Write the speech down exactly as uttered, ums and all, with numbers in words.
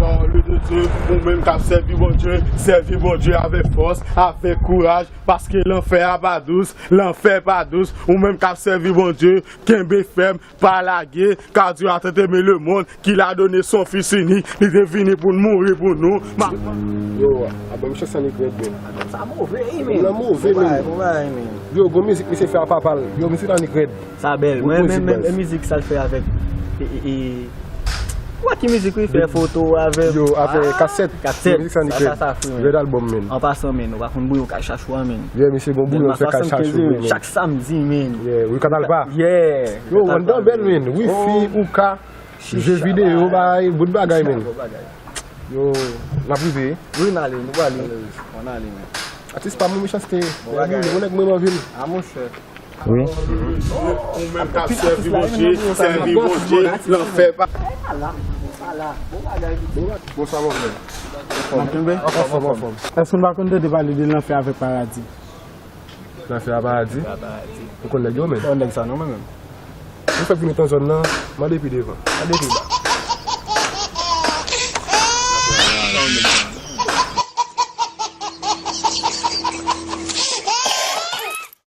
Pawòl de Dye, ou menm k ap sèvi Bondye, sèvi Bondye avèk fòs, avèk kouraj, paske lanfè a pa dous, lanfè pa dous, ou menm k ap sèvi Bondye, kenbe fèm, pa lage, car Dieu a tant aimé le monde, qu'il a donné son Fils unique, li te vini pou l mouri pou nou. Ma- Yo, album Chans Annik rèd, men. Sa move, wi, men. Lan move, men. Yo, gon mizik misye fè a papa l. Yo, mizik Annik rèd. Sa bèl. Mwen, men, men, men mizik sa l fè avèk, e, e, e, wè ki mizik wi, fè foto avèk. Yo, avèk kasèt. Kasèt. Mizik sa Annik rèd. Sa, sa, sa, wi. Rèd album, men. An pasan, men, ou pa konn bouyon kay chachou a, men. Yeah, misye gon bouyon fè kay chachou, men. Chak samdi, men. Yeah, wi, kanal pa. Yeah. Yo, anndan bèl, men. Wifi, ouka, jeu vidéo, bay, bout bagay, men. Yo, n ap rive. Wi, n ale, nou prale. Bon, n ale, men. Atis pa m, Mechanste. Bon bagay. Yon nèg mwen anvi l. A, monchè. Wi. Ou menm k ap sèvi Bondye, sèvi Bondye, lanfè pa. Bonswa, mon frè. Anfòm, anfòm. Èske nou pa konn tande pale de lanfè avèk paradi? Lanfè a paradi? Ou konn nèg yo, men? Ou konn nèg sa, non, mwen menm. Ou fèk vin nan zòn nan, mande pi devan. Mande pi ba.